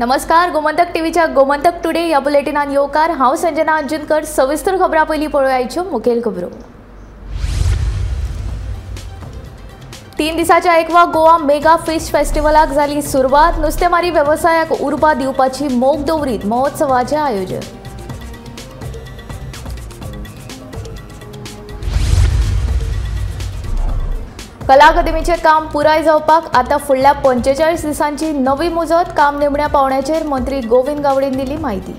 नमस्कार, गोमंतक टीव्हीच्या गोमंतक टुडे या बुलेटिनान येवकार. हांव संजना अंजनकर. सविस्तर खबरां पयलीं पळोवया मुखेल खबरो. 3 दिसाच्या एकवा गोवा मेगा फिश फेस्टिवलाक जाली सुरवात. नुस्तेमारी वेवसायाक उर्बा दिवपाची मोख दवरीत महोत्सवाचें आयोजन. कला अकादमीचें काम पुराय जावपाक आतां फुडल्या 45 दिसांची नवी मुजत. काम निमण्या पावण्याचेर मंत्री गोविंद गावडेन दिली म्हायती.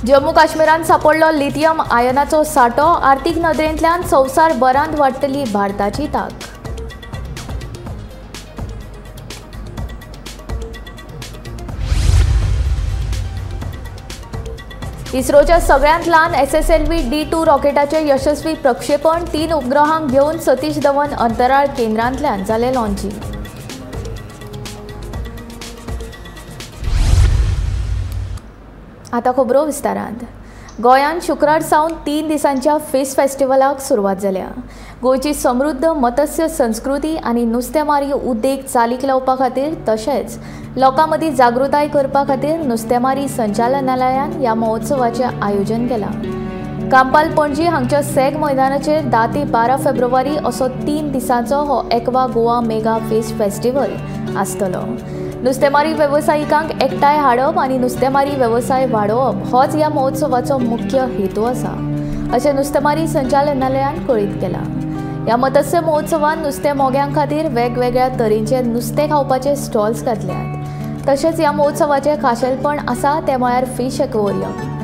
जम्मू काश्मीरांत सापडलो लिथियम आयनाचो साठो. आर्थिक नदरेंतल्यान संवसारभरांत वाडटली भारताची तांक. इस्रोच्या सगळ्यांत ल्हान SSLV D2 रॉकेटाचें यशस्वी प्रक्षेपण. 3 उपग्रहांक घेवन सतीश धवन अंतराळ केंद्रांतल्यान जालें लॉन्चिंग. आतां खबरो विस्तारांत. गोंयांत शुक्रार सावन 3 दिसांच्या फिश फेस्टिवलाक सुरवात जाल्या. गोंयची समृद्ध मत्स्य संस्कृती आनी नुस्तेमारी उद्देग चालीक लावपा खातीर तशेंच लोकां मदीं जागृताय करपा खातीर नुस्तेमारी संचालनालयान ह्या महोत्सवाचें आयोजन केलां. कांपाल पणजी हांगच्या सॅग मैदानाचेर 10 ते 12 फेब्रुवारी असो 3 दिसांचो हो एकवा गोवा मेगा फिश फेस्टिवल आसतलो. नुस्तेमारी वेवसायिकांक एकठांय हाडप आनी नुस्तेमारी वेवसाय वाडोवप होच ह्या महोत्सवाचो मुख्य हेतू आसा अशें नुस्तेमारी संचालनालयान कळीत केलां. ह्या मत्स्य महोत्सवान नुस्तें मोग्यां खातीर वेगवेगळ्या तरेचे नुस्तें खावपाचे स्टॉल्स घातल्यात. तशेंच ह्या महोत्सवाचें खाशेलपण आसा तें म्हळ्यार फिश एक्वेरियम.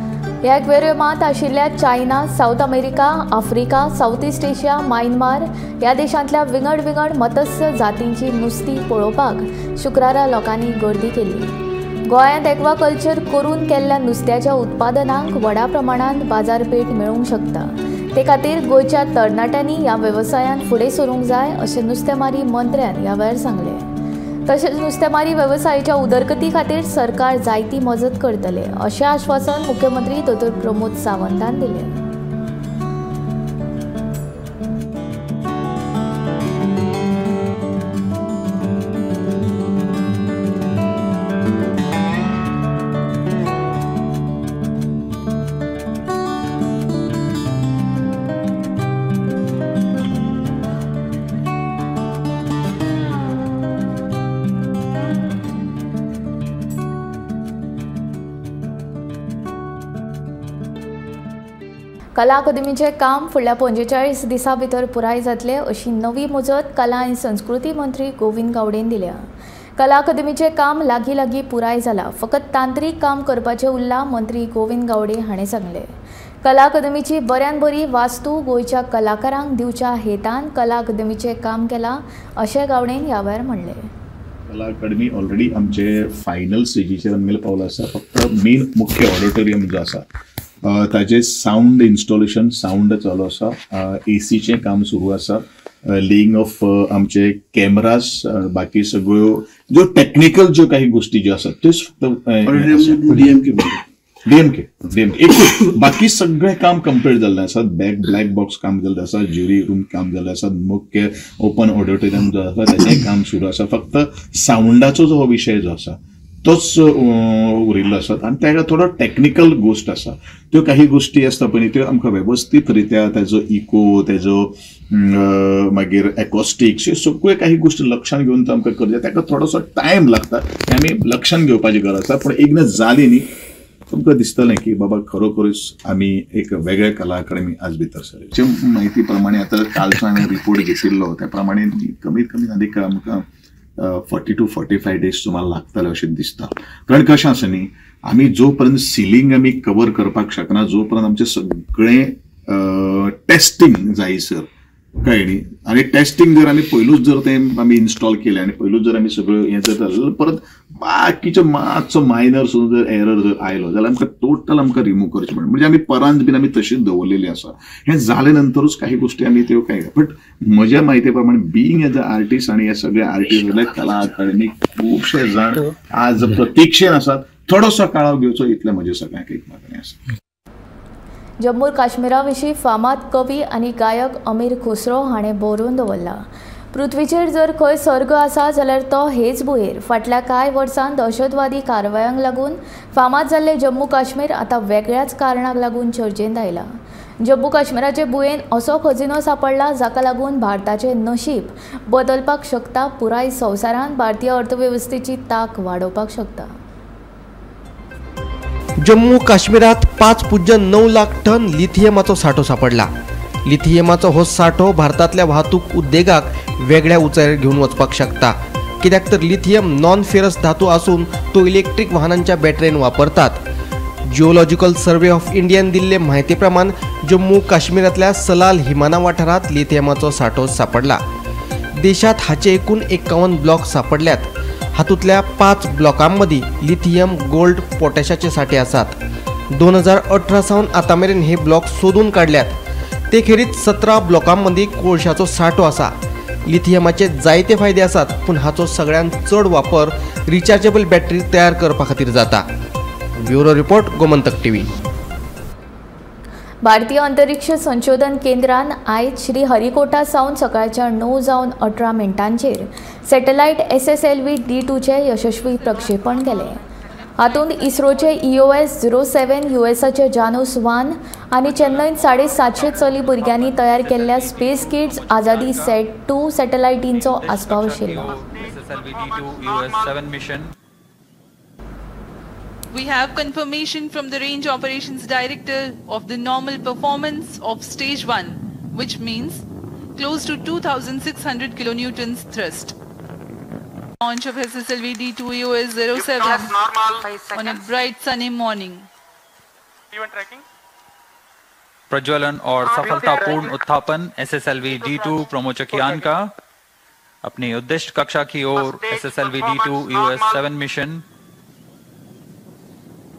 ह्या एक्वेरियमांत आशिल्ल्या China, South America, Africa, South East Asia, Myanmar ह्या देशांतल्या विंगड विंगड मत्स्य जातींची नुस्तीं पळोवपाक शुक्रारा लोकांनी गर्दी केली. गोंयांत एक्वाकल्चर करून केल्ल्या नुस्त्याच्या उत्पादनांक व्हडा प्रमाणांत बाजारपेठ मेळूंक शकता. ते खातीर गोंयच्या तरणाट्यांनी ह्या वेवसायांत फुडें सरूंक जाय अशें नुस्तेमारी मंत्र्यान ह्या वेळार सांगलें. तशेंच नुस्तेमारी वेवसायाच्या उदरगती खातीर सरकार जायती मजत करतले अशें आश्वासन मुख्यमंत्री दोतोर प्रमोद सावंतान दिलें. कला अकादमीचें काम फुडल्या 45 दिसां भितर पुराय जातलें अशी नवी मुजत कला आनी संस्कृती मंत्री गोविंद गावडेन दिल्या. कला अकादमीचें काम लागीं लागीं पुराय जालां, फकत तांत्रीक काम करपाचें उरलां मंत्री गोविंद गावडे हाणें सांगलें. कला अकादमीची बऱ्यान बरी वास्तू गोंयच्या कलाकारांक दिवच्या हेतान कला अकादमीचें काम केलां अशें गावडेन ह्या वेळार म्हणलें. कला अकादमी ऑलरेडी आमचे फायनल स्टेजीचेर आमगेले पावलो आसा. फक्त मेन मुख्य ऑडिटोरियम जो आसा ताजे सावंड इन्स्टॉलेशन सावंड चालू आसा, एसीचें काम सुरू आसा, लेईंग ऑफ आमचे कॅमरास, बाकी सगळ्यो ज्यो टॅक्निकल ज्यो काही गोष्टी ज्यो आसात त्योच फक्त डीएमके एकूच बाकी सगळें काम कंप्लीट जाल्लें आसा. ब्लॅक बॉक्स काम जाल्लें आसा, ज्युरी रूम काम जाल्लें आसा, मुख्य ओपन ऑडिटोरियम जो आसा ताचें काम सुरू आसा. फक्त सावंडाचो जो हो विशय जो आसा तोच उरिल्लो आसा आनी ताका थोडो टॅक्निकल गोश्ट आसा. त्यो काही गोश्टी आसता पळय त्यो आमकां वेवस्थीत रित्या ताजो इको, ताजो मागीर एकॉस्टिक्स, ह्यो सगळ्यो काही गोश्टी लक्षांत घेवन तो आमकां करचें. ताका थोडोसो टायम लागता, हें आमी लक्षांत घेवपाची गरज आसा. पूण एकदां जाली न्ही तुमकां दिसतलें की बाबा खरोखरीच आमी एक वेगळ्या कला अकादमी आज भितर सरले. म्हायती प्रमाणे आतां कालचो हांवें रिपोर्ट घेतिल्लो त्या प्रमाणे कमीत कमी आनीक आमकां 40 to 45 days सुमार लागतले अशें दिसता. कारण कशें आसा न्ही, आमी जो पर्यंत सिलींग आमी कवर करपाक शकना, जो पर्यंत आमचें सगळें टेस्टिंग जायसर कळ्ळें न्ही. आनी टेस्टिंग जर आमी पयलूच जर तें आमी इन्स्टॉल केलें आनी पयलूच जर आमी सगळ्यो हें जर जालें परत बाकीच्यो मातसो मायनर सुद्दां जर एरर जर आयलो जाल्यार आमकां टोटल आमकां रिमूव करचें पडटा. म्हणजे आमी परांत बीन आमी तशीच दवरलेली आसा. हें जाले नंतरूच काही गोश्टी आमी त्यो काय बट म्हज्या म्हायती प्रमाणे बीइंग एज अ आर्टिस्ट आनी हे सगळे आर्टिस्ट जाल्यार कला अकादमी खुबशे जाण आज प्रतिक्षेन आसात. थोडोसो काळाव घेवचो इतलें म्हजें सगळ्यांक एक मागणें आसा. जम्मू काश्मीरा विशीं फामाद कवी आनी गायक अमीर खुसरो हाणें बरोवन दवरला. पृथ्वीचेर जर खंय सर्ग आसा जाल्यार तो हेच भुंयेर. फाटल्या कांय वर्सांत दहशतवादी कारवायांक लागून फामाद जाल्ले जम्मू काश्मीर आतां वेगळ्याच कारणाक लागून चर्चेंत आयला. जम्मू काश्मीराचे भुंयेन असो खजिनो सांपडला जाका लागून भारताचें नशीब बदलपाक शकता, पुराय संवसारांत भारतीय अर्थवेवस्थेची तांक वाडोवपाक शकता. जम्मू काश्मीरात 5.9 लाख टन लिथियमाचो सांठो सापडला. लिथियमाचो हो सांठो भारतांतल्या वाहतूक उद्देगाक वेगळ्या उंचायेर घेवन वचपाक शकता. कित्याक तर लिथियम नॉन फेरस धातू आसून तो इलेक्ट्रीक वाहनांच्या बॅटरेन वापरतात. जिओलॉजिकल सर्वे ऑफ इंडियान दिल्ले म्हायती प्रमाण जम्मू काश्मीरांतल्या सलाल हिमाना वाठारांत लिथियमाचो सांठो सापडला. देशांत हाचे एकूण 51 ब्लॉक सापडल्यात. हातूंतल्या 5 ब्लॉकांमदीं लिथियम, गोल्ड, पोटॅशाचे सांठे आसात. 2018 सावन आतां मेरेन हे ब्लॉक सोदून काडल्यात. ते खेरीत 17 ब्लॉकांमदीं कोळशाचो सांठो आसा. लिथियमाचे जायते फायदे आसात, पूण हाचो सगळ्यांत चड वापर रिचार्जेबल बॅटरी तयार करपा खातीर जाता. Bureau report, Gomantak TV. भारतीय अंतरिक्ष संशोधन केंद्रान आयज श्री हरिकोटा सावन सकाळच्या 9:18 सॅटेलायट SSLV D2चें यशस्वी प्रक्षेपण केलें. हातूंत इस्रोचे EOS 07, USAचे जानूस 1 आनी चेन्नईत 750 चली भुरग्यांनी तयार केल्ल्या स्पेस किड्स आझादी सॅट 2 सॅटेलायटींचो आस्पाव आशिल्लो. We have confirmation from the Range Operations Director of the normal performance of Stage 1, which means close to 2,600 kilonewtons thrust. Launch of SSLV D2 EOS 07 on a bright sunny morning. प्रज्वलन और सफलतापूर्ण उत्थापन SSLV D2 प्रमोचकयान का अपनी उद्दिष्ट कक्षा की ओर SSLV D2 EOS 7 mission.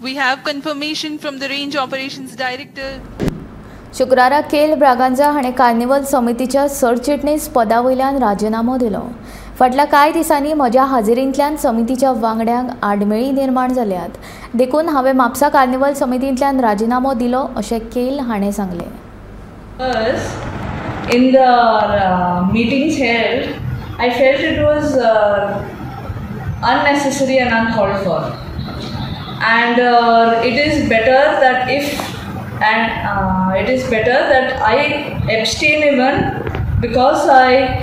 We have confirmation from the Range Operations Director. शुक्रारा केल ब्रागांजा हाणें carnival समितीच्या सरचिटणीस पदा वयल्यान राजिनामो दिलो. फाटल्या कांय दिसांनी म्हज्या हाजेरींतल्यान समितीच्या वांगड्यांक आडमेळीं निर्माण जाल्यात, देखून हांवें म्हापसा कार्निवल समितींतल्यान राजिनामो दिलो अशें केल हाणें सांगलें. In the meetings held, I felt it was unnecessary and uncalled for. And it is better that I abstain even, because I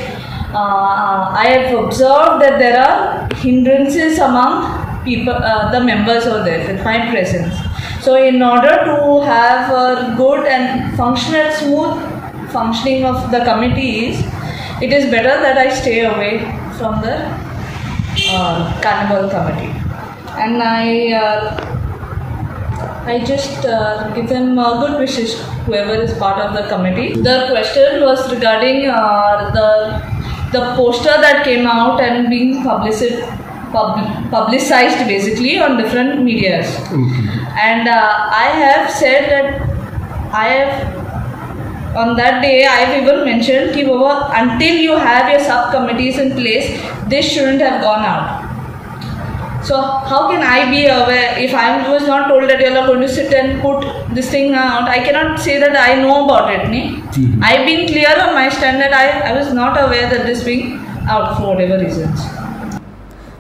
have observed that there are hindrances among people, the members over there with my presence. So in order to have a good and functional, smooth functioning of the committees, it is better that I stay away from the carnival committee. And I just give them good wishes, whoever is part of the committee. The question was regarding the poster that came out and being publicized basically on different medias. Okay. And I have said that I have, on that day I have even mentioned ki baba, until you have your subcommittees in place, this shouldn't have gone out. So how can I be aware if I was not told that you are going to sit and put this thing out? I cannot say that I know about it. Ne? Mm-hmm. I've been clear on my stand that I was not aware that this being out for whatever reasons.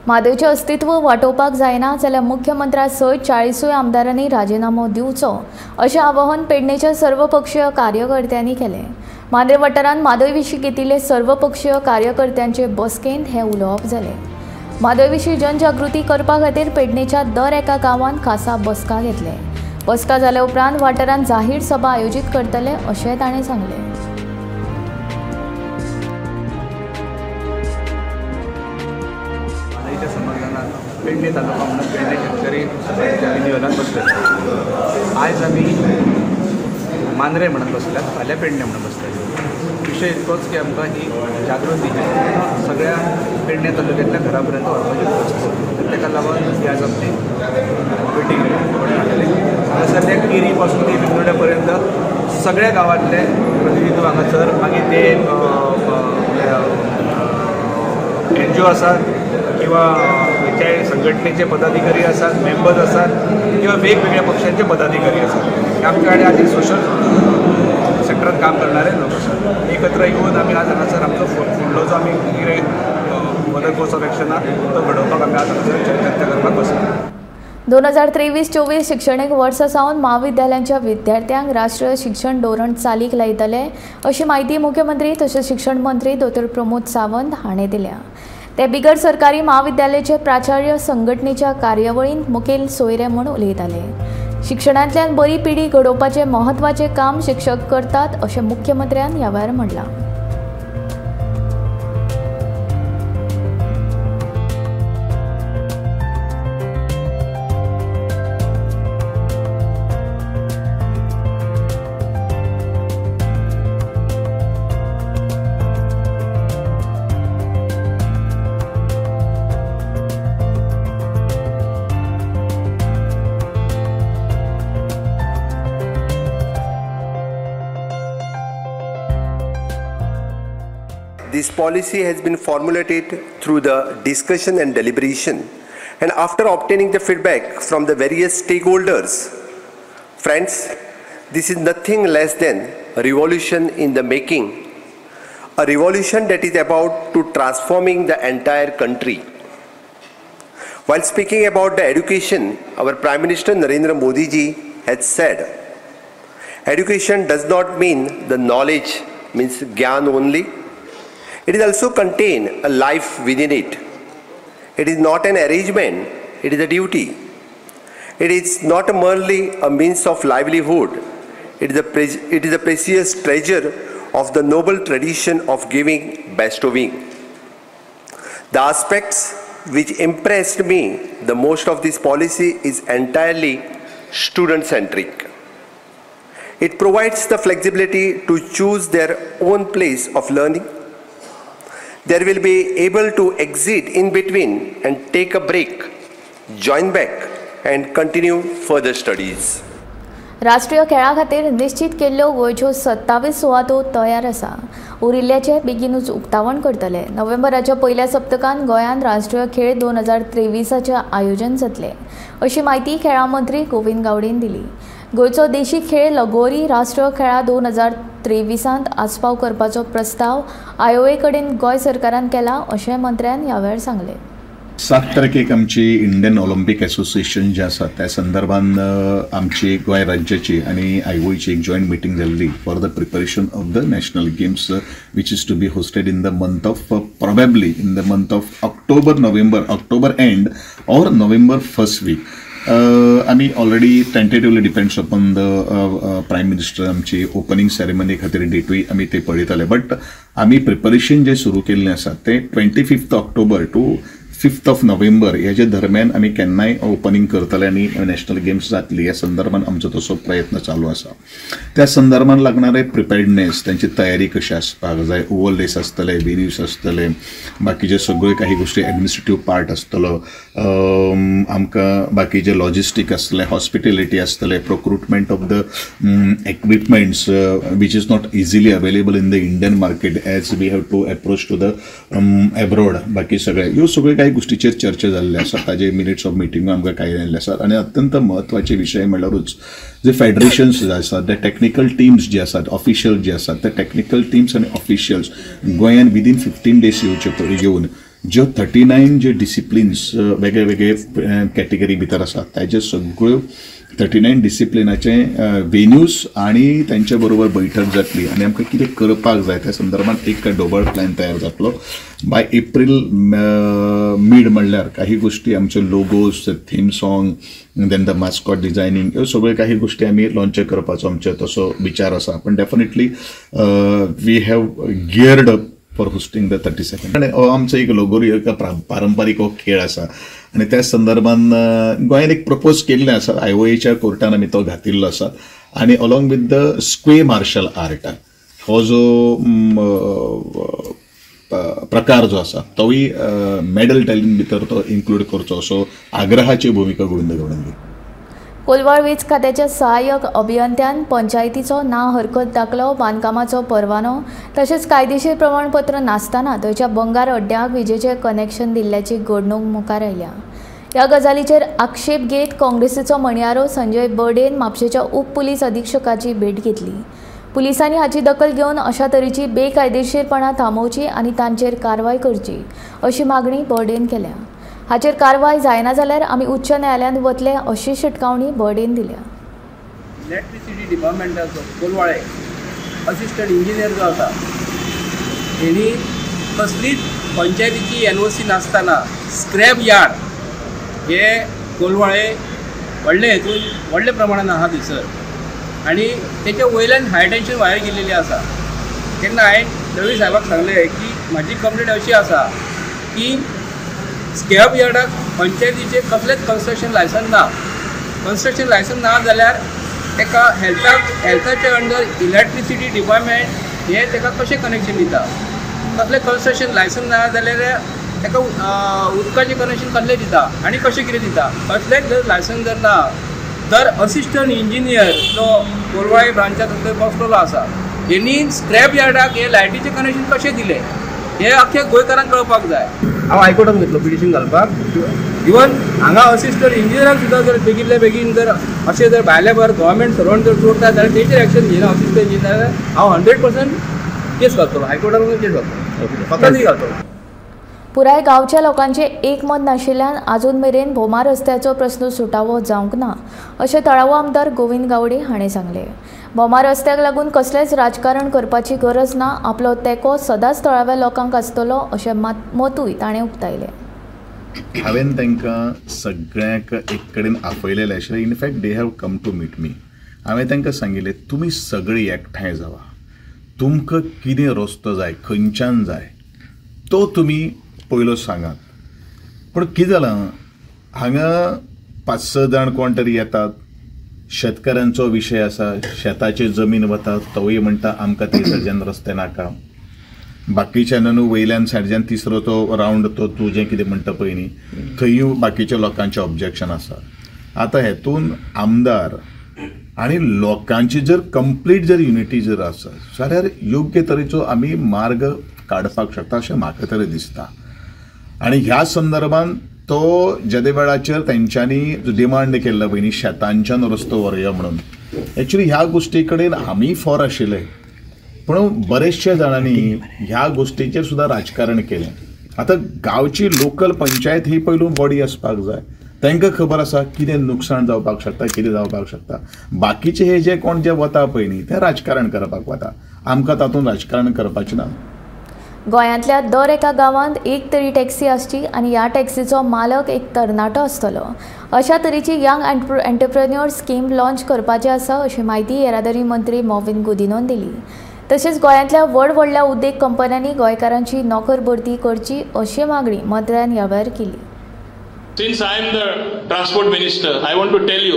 म्हादयचें अस्तित्व वाटोवपाक जायना जाल्यार मुख्यमंत्र्या सयत 40 आमदारांनी राजिनामो दिवचो अशें आवाहन पेडणेच्या सर्वपक्षीय कार्यकर्त्यांनी केलें. मांद्रे वाठारांत म्हादय विशीं घेतिल्ले सर्वपक्षीय कार्यकर्त्यांचे बसकेंत हें उलोवप जालें. म्हादय विशीं जनजागृती करपा खातीर पेडणेच्या दर एका गांवांत खासा बसका घेतले. बसका जाल्या उपरांत वाठारांत जाहीर सभा आयोजीत करतले अशें ताणें सांगलें. म्हादयच्या संबंदान पेडणे तालुका म्हणून पेडणे शेतकरी सभाच्या निवेदनात बसले. आयज आमी मांद्रे म्हणून बसल्यात, फाल्यां पेडणे म्हणून बसले. विशय इतकोच की आमकां ही जागृती सगळ्या पेडणे तालुक्यांतल्या घरा पर्यंत व्हरपाची गरज आसा. तर ताका लागून ही आज आमची मिटींग हाडलेली. हांगासर ते केरी पासून ते बेंदोड्या पर्यंत सगळ्या गांवांतले प्रतिनिधित्व हांगासर, मागीर ते एनजीओ आसात किंवा खंयच्याय संघटनेचे पदाधिकारी आसात, मेंबर्स आसात किंवा वेगवेगळ्या पक्षांचे पदाधिकारी आसात. आमच्या कडेन आनी सोशल सेक्टरान काम करणारे लोक आसात. एकत्र येवन आमी आज हांगासर आमचो फुडलो जो आमी कितें फर्दर कोर्स ऑफ एक्शन तो घडोवपाक आमी आज हांगासर चर्चा करपाक बसला. 2023-24 शिक्षणीक वर्सा सावन म्हाविद्यालयांच्या विद्यार्थ्यांक राष्ट्रीय शिक्षण धोरण चालीक लायतले अशी म्हायती मुख्यमंत्री तशेंच शिक्षण मंत्री दोतोर प्रमोद सावंत हाणें दिल्या. ते बिगर सरकारी म्हाविद्यालयाचे प्राचार्य संघटनेच्या कार्यावळींत मुखेल सोयरे म्हूण उलयताले. शिक्षणांतल्यान बरी पिढी घडोवपाचें म्हत्वाचें काम शिक्षक करतात अशें मुख्यमंत्र्यान ह्या वेळार म्हणलां. This policy has been formulated through the discussion and deliberation, and after obtaining the feedback from the various stakeholders. Friends, this is nothing less than a revolution in the making, a revolution that is about to transforming the entire country. While speaking about the education, our Prime Minister Narendra Modi ji has said, education does not mean the knowledge, means gyan only. It is also contain a life within it. It is not an arrangement, it is a duty. It is not merely a means of livelihood. It is a precious treasure of the noble tradition of giving, bestowing. The aspects which impressed me the most of this policy is entirely student-centric. It provides the flexibility to choose their own place of learning. They will be able to exit in between and take a break, join back and continue further studies. राष्ट्रीय खेळा खातीर निश्चित केल्ल्यो गोंयच्यो 27 सुवातो तयार आसा. उरिल्ल्याचें बेगीनूच उक्तावण करतले. नोव्हेंबराच्या पयल्या सप्तकांत गोंयांत राष्ट्रीय खेळ 2023चें आयोजन जातलें अशी म्हायती खेळां मंत्री गोविंद गावडेन दिली. गोंयचो देशी खेळ लगोरी राष्ट्रीय खेळा 2023 आस्पाव करपाचो प्रस्ताव आयओए कडेन गोंय सरकारान केला अशें मंत्र्यान ह्या वेळार सांगलें. 7 तारखेक आमची इंडियन ऑलिम्पिक एसोसिएशन जे आसा त्या संदर्भान आमची गोंय राज्याची आनी आयओएची एक जॉयंट मिटींग जाल्ली for the preparation of the national games which is to be hosted in the month of probably in the month of October, November, October end or November first week. आमी already tentatively depends upon the prime minister आमची opening ceremony खातीर डेटूय आमी ते पळयताले, but आमी preparation जे सुरू केल्लें आसा तें 25 ऑक्टोबर टू 5 नोव्हेंबर ह्याच्या दरम्यान आमी केन्नाय ओपनिंग करतले आनी नॅशनल गेम्स जातली ह्या संदर्भान आमचो तसो प्रयत्न चालू आसा. त्या संदर्भान लागणारे प्रिपेर्डनेस, त्यांची तयारी कशी आसपाक जाय, ओवरलेस आसतले, वेन्यूज आसतले, बाकीचे सगळे काही गोष्टी एडमिनिस्ट्रेटीव पार्ट आसतलो, आमकां बाकीचे लॉजिस्टीक आसतले, हॉस्पिटॅलिटी आसतले, procurement of the equipments which is not easily available in the Indian market as we have to approach to the abroad, बाकी सगळे ह्यो सगळे काही गोष्टीचेर चर्चा जाल्ले आसा. ताजे मिनिट्स ऑफ मिटींग आमकां कांय आयिल्ले आसात. आनी अत्यंत म्हत्वाचे विशय म्हणल्यारूच जे फेडरेशन्स जे आसात, ते टॅक्निकल टिम्स जे आसात, ऑफिशियल जे आसात, ते टॅक्निकल टिम्स आनी ऑफिशियल्स गोंयान विदीन 15 डेज येवचे येवन ज्यो 39 जे डिसिप्लिन्स वेगळे वेगळे कॅटेगरी भितर आसात ताजे सगळ्यो 39 डिसिप्लिनाचे वेन्यूज आनी तांचे बरोबर बैठक जातली आनी आमकां कितें करपाक जाय त्या संदर्भात एक ढोबळ प्लॅन तयार जातलो. बाय एप्रील मीड म्हणल्यार काही गोष्टी आमचे logos, theme song, then the mascot designing ह्यो सगळ्यो काही गोष्टी आमी लॉन्च करपाचो आमचो तसो विचार आसा. पण definitely we have geared up for hosting the 32nd. आनी हो आमचो एक लगोरी एक पारंपारीक हो खेळ आसा आनी त्या संदर्भान गोंयान एक प्रपोज केल्लें आसा, आयओएच्या कोर्टान आमी तो घातिल्लो आसा आनी along with the square martial art हो जो प्रकार जो आसा तोवूय मेडल टॅलीन भितर तो इन्क्लूड करचो असो आग्रहाची भुमिका गोविंद गावडेन घेतली. कोलवाळ वीज खात्याच्या सहाय्यक अभियंत्यान पंचायतीचो ना हरकत दाखलो, बांदकामाचो परवानो तशेंच कायदेशीर प्रमाणपत्र नासतना थंयच्या बंगार अड्ड्याक विजेचें कनेक्शन दिल्ल्याची घडणूक मुखार आयल्या. ह्या गजालीचेर आक्षेप घेत काँग्रेसीचो म्हणयारो संजय बर्डेन म्हापशेच्या उप पुलीस अधिक्षकाची भेट घेतली. पुलिसांनी हाची दखल घेवन अशा तरेची बेकायदेशीरपणां थांबोवची आनी तांचेर कारवाय करची अशी मागणी बर्डेन केल्या. हाचेर कारवाय जायना जाल्यार आमी उच्च न्यायालयांत वतले अशी शिटकावणी बर्डेन दिल्या. इलेक्ट्रिसिटी डिपार्टमेंटाचो कोलवाळे असिस्टंट इंजिनियर जो आसा हेणी कसलीच पंचायतीची एनओसी नासतना स्क्रॅप यार्ड हे कोलवाळे व्हडले हेतून व्हडल्या प्रमाणान आहा थंयसर आनी तेच्या वयल्यान हाय टेन्शन वायर गेल्लेली आसा. तेन्ना हांवें दळवी साहेबाक सांगलें की म्हाजी कंप्लेन अशी आसा की स्क्रॅप यार्डाक पंचायतीचें कसलेंच कन्स्ट्रक्शन लायसन ना. कन्स्ट्रक्शन लायसन ना जाल्यार ताका हेल्थाच्या अंडर इलेक्ट्रिसिटी डिपार्टमेंट हे ताका कशें कनेक्शन दिता? कसलें कन्स्ट्रक्शन लायसन ना जाल्यार ताका उदकाचें कनेक्शन कसलें दिता आनी कशें कितें दिता? कसलेंच जर लायसन जर ना तर असिस्टंट इंजिनियर जो कोलवाळे ब्रांचांत थंय बसलेलो आसा हेणी स्क्रॅप यार्डाक हे लायटीचें कनेक्शन कशें दिलें हें अख्ख्या गोंयकारांक कळपाक जाय. हांव हायकोर्टान घेतलो पिटिशन घालपाक. इवन हांगा असिस्टंट इंजिनियराक सुद्दां जर बेगीनल्या बेगीन जर अशें जर भायल्या भायर गव्हर्मेंट सर्वंट जर चोरता जाल्यार तेचेर एक्शन घेयना असिस्टंट इंजिनियर हांव 100% केस घालतलो. हायकोर्टान केस घालतलो, फकत घालतलो. पुराय गांवच्या लोकांचे एकमत नाशिल्ल्यान आजून मेरेन भोमा रस्त्याचो प्रस्न सुटावो जावंक ना अशें थळावो आमदार गोविंद गावडे हाणें सांगलें. भोमा रस्त्याक लागून कसलेंच राजकारण करपाची गरज ना, आपलो तेंको सदांच थळाव्या लोकांक आसतलो अशें मतूय ताणें उक्तायलें. हांवें तांकां सगळ्यांक एक कडेन आपयलेलें आशिल्लें. In fact they have come to meet me. हांवें तांकां सांगिल्लें तुमी सगळीं एकठांय जावा, तुमकां कितें रस्तो जाय, खंयच्यान जाय तो तुमी पयलो सांगात. पूण कितें जालां हांगा 5-6 जाण कोण तरी येतात, शेतकारांचो विशय आसा, शेताची जमीन वता, तोवूय म्हणटा आमकां थंयसरच्यान रस्ते नाका. बाकीच्यान न्हू वयल्यान सायडच्यान तिसरो तो रावंड तो तूं जें कितें म्हणटा पळय न्ही थंयूय बाकीच्या लोकांचें ऑब्जेक्शन आसा. आतां हेतून आमदार आनी लोकांची जर कंप्लीट जर युनिटी जर आसा जाल्यार योग्य तरेचो आमी मार्ग काडपाक शकता अशें म्हाका तरी दिसता. आनी ह्या संदर्भान तो जेदे वेळाचेर तेंच्यांनी डिमांड केल्लो पळय न्ही शेतांच्यान रस्तो व्हरया म्हणून, एक्चुली ह्या गोश्टी कडेन आमी फॉर आशिल्ले, पूण बरेचशे जाणांनी ह्या गोश्टीचेर सुद्दां राजकारण केलें. आतां गांवची लोकल पंचायत ही पयलू बॉडी आसपाक जाय, तांकां खबर आसा कितें नुकसाण जावपाक शकता, कितें जावपाक शकता. बाकीचे हे जे कोण जे वता पळय न्ही ते राजकारण करपाक वता, आमकां तातूंत राजकारण करपाचें ना. गोंयांतल्या दर एका गांवांत एक तरी टॅक्सी आसची आनी ह्या टॅक्सीचो मालक एक तरणाटो आसतलो अशा तरेची यंग एंटरप्रेन्योर स्कीम लॉन्च करपाची आसा अशी म्हायती येरादारी मंत्री मॉविन गुदिनोन दिली. तशेंच गोंयांतल्या व्हड व्हडल्या उद्देग कंपन्यांनी गोंयकारांची नोकर भरती करची अशी मागणी मंत्र्यान ह्या वेळार केली. Since I am the transport minister, I want to tell you,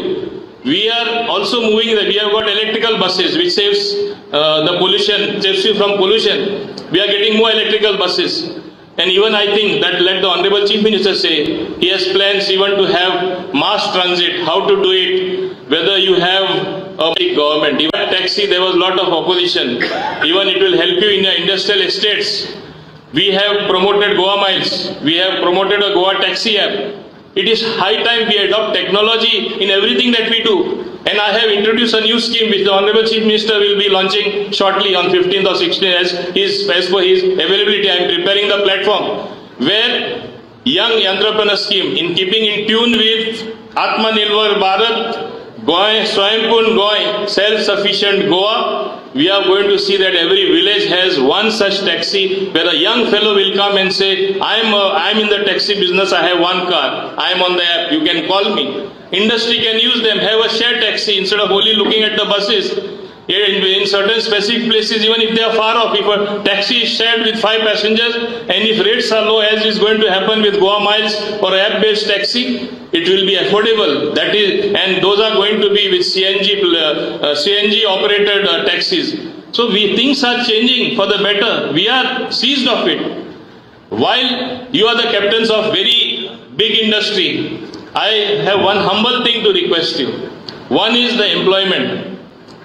we are also moving that we have got electrical buses which saves the pollution, saves you from pollution. We are getting more electrical buses. And even I think that let the Honorable Chief Minister say, he has plans even to have mass transit, how to do it, whether you have a big government. Even taxi, there was lot of opposition. Even it will help you in your industrial estates. We have promoted Goa Miles. We have promoted a Goa taxi app. It is high time we adopt technology in everything that we do. And I have introduced a new scheme which the Honorable Chief Minister will be launching shortly on 15th or 16th as per his availability. I am preparing the platform where Young Entrepreneur Scheme, in keeping in tune with Atmanirbhar Bharat, Goa, Swayambhun Goa, self-sufficient Goa, we are going to see that every village has one such taxi where a young fellow will come and say, I am in the taxi business, I have one car, I am on the app, you can call me. Industry can use them, have a shared taxi instead of only looking at the buses. In certain specific places, even if they are far off, if a taxi is shared with 5 passengers and if rates are low, as is going to happen with Goa Miles or app-based taxi, it will be affordable. That is, and those are going to be with CNG operated taxis. So things are changing for the better. We are seized of it. While you are the captains of very big industry, I have one humble thing to request you. One is the employment.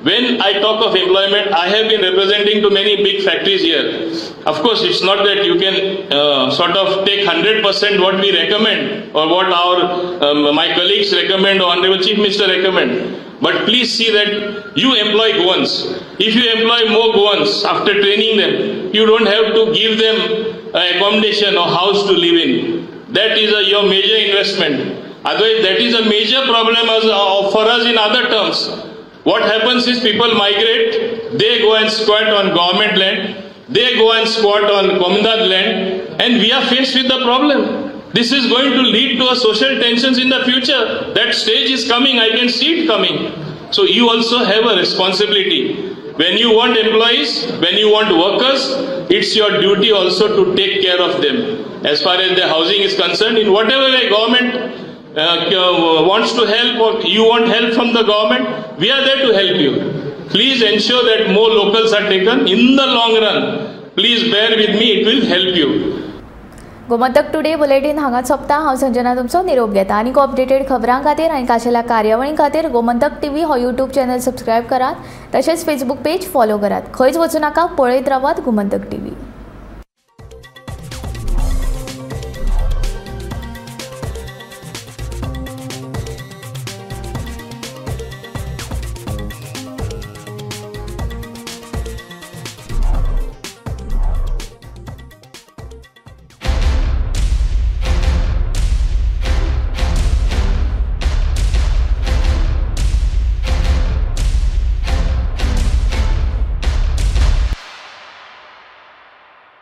When I talk of employment, I have been representing to many big factories here. Of course, it's not that you can sort of take 100% what we recommend or what our my colleagues recommend or Honorable Chief Minister recommend. But please see that you employ Goans. If you employ more Goans after training them, you don't have to give them accommodation or house to live in. That is your major investment. Otherwise, that is a major problem for us in other terms. What happens is people migrate, they go and squat on government land, they go and squat on Comunidade land, and we are faced with the problem. This is going to lead to a social tensions in the future. That stage is coming, I can see it coming. So you also have a responsibility. When you want employees, when you want workers, it's your duty also to take care of them. As far as the housing is concerned, in whatever way government wants to help or you want help from the government, we are there to help you. Please ensure that more locals are taken in the long run. Please bear with me, it will help you. Gomantak today bulletin हांगा सोंपता. हांव संजना तुमचो निरोप घेता. आनीक updated खबरां खातीर आनी खाशेल्या कार्यावळीं खातीर गोमंतक टीव्ही हो यूट्यूब चॅनल सबस्क्रायब करात, तशेंच फेसबूक पेज फॉलो करात. खंयच वचूं नाका, पळयत रावात गोमंतक टीव्ही.